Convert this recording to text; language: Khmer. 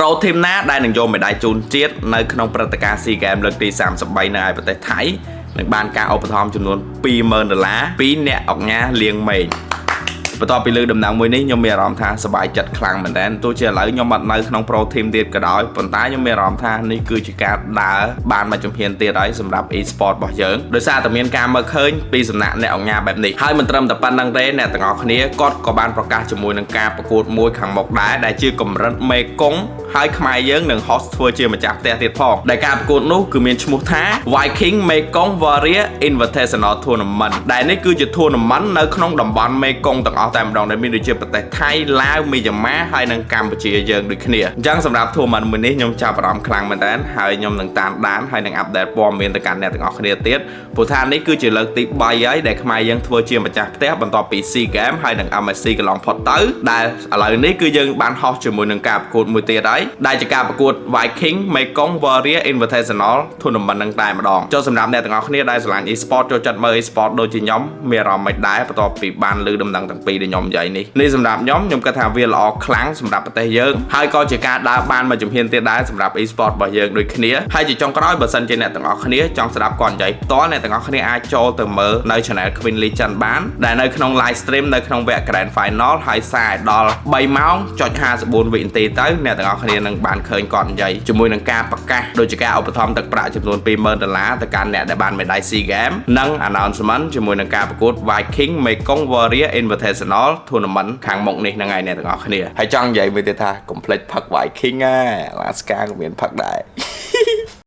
Pro Team ណាដែលនឹងយកមេដាយជូនជាតិនៅក្នុងព្រឹត្តិការណ៍ SEA Games លើកទី33នៅឯប្រទេសថៃនឹងបានការឧបត្ថម្ភចំនួន20,000ដុល្លារពីអ្នកអុកញ៉ាលៀងមេង បន្ទាប់ពីលើដំណឹងមួយនេះខ្ញុំមានអារម្មណ៍ថាសប្បាយចិត្តខ្លាំងមែនទែនទោះជាឥឡូវខ្ញុំអត់នៅក្នុង Pro Team ទៀតក៏ដោយប៉ុន្តែខ្ញុំមានអារម្មណ៍ថានេះគឺជាការដើរបានមួយជំហានទៀតហើយសម្រាប់ e-sport របស់យើងដោយសារតែមានការមើលឃើញពីសំណាក់អ្នកអង្គការបែបនេះហើយមិនត្រឹមតែប៉ុណ្្នឹងទេអ្នកទាំងអស់គ្នាគាត់ក៏បានប្រកាសជាមួយនឹងការប្រកួតមួយខាងមុខដែរដែលជាកម្រិតមេគង្គហើយខ្មែរយើងនឹង host ធ្វើជាម្ចាស់ផ្ទះទៀតផងដែលការប្រកួតនោះគឺមានឈ្មោះថា Viking Mekong Warrior Invitational Tournament ដែលនេះគឺជា tournament នៅក្នុងតំបន់មេគង្គទាំងអស់តែម្ដងដែលមានដូចជាប្រទេសថៃឡាវមីយ៉ាន់ម៉ាហើយនិងកម្ពុជាយើងដូចគ្នាអញ្ចឹងសម្រាប់ tournament មួយនេះខ្ញុំចាប់អារម្មណ៍ខ្លាំងមែនទែនហើយខ្ញុំនឹងតាមដានហើយនឹង update ព័ត៌មានទៅកាន់អ្នកទាំងអស់គ្នាទៀតព្រោះថានេះគឺជាលើកទី3ហើយដែលខ្មែរយើងធ្វើជាម្ចាស់ផ្ទះបន្ទាប់ពី SEA Games ហើយនិង MSC កន្លងផុតទៅដែលឥឡូវនេះគឺយើងបានហោះជាមួយនឹងការប្រកួតមួយទៀតហើយដែលជាការប្រកួត Viking Mekong Warrior Invitational Tournament នឹងតែម្ដងចុះសម្រាប់អ្នកទាំងអស់គ្នាដែលស្រឡាញ់ e-sport ចូលចិត្តមើល e-sport ដូចជាខ្ញុំមានអារម្មណ៍មិនដែរបន្ទាប់ពីបានឮដំណឹងទាំងពីរដែលខ្ញុំនិយាយនេះនេះសម្រាប់ខ្ញុំខ្ញុំគិតថាវាល្អខ្លាំងសម្រាប់ប្រទេសយើងហើយក៏ជាការដើរបានមួយជំហានទៀតដែរសម្រាប់ e-sport របស់យើងដូចគ្នាហើយជាចុងក្រោយបើសិនជាអ្នកទាំងអស់គ្នាចង់ស្ដាប់គាត់និយាយផ្ទាល់អ្នកទាំងអស់គ្នាអាចចូលទៅមើលនៅ Channel Queen Legend បានដែលនៅក្នុង live stream នៅក្នុងវគ្គ Grand Final ហើយសារដល់3ម៉ោងចុច54វិនាទីទៅអ្នកទាំងអស់គ្នានឹងបានឃើញគាត់និយាយជាមួយនឹងការប្រកាសដូចជាការឧបត្ថម្ភទឹកប្រាក់ចំនួន20,000ដុល្លារទៅកាន់អ្នកដែលបានមេដាយ SEA Games និង announcement ជាមួយនឹងការប្រកួត Viking Mekong Warrior Invitational Tournament ខាងមុខនេះហ្នឹងហើយអ្នកទាំងអស់គ្នាហើយចង់និយាយមួយទៀតថាកុំភ្លេចផឹក Viking ណា Alaska ក៏មានផឹកដែរ។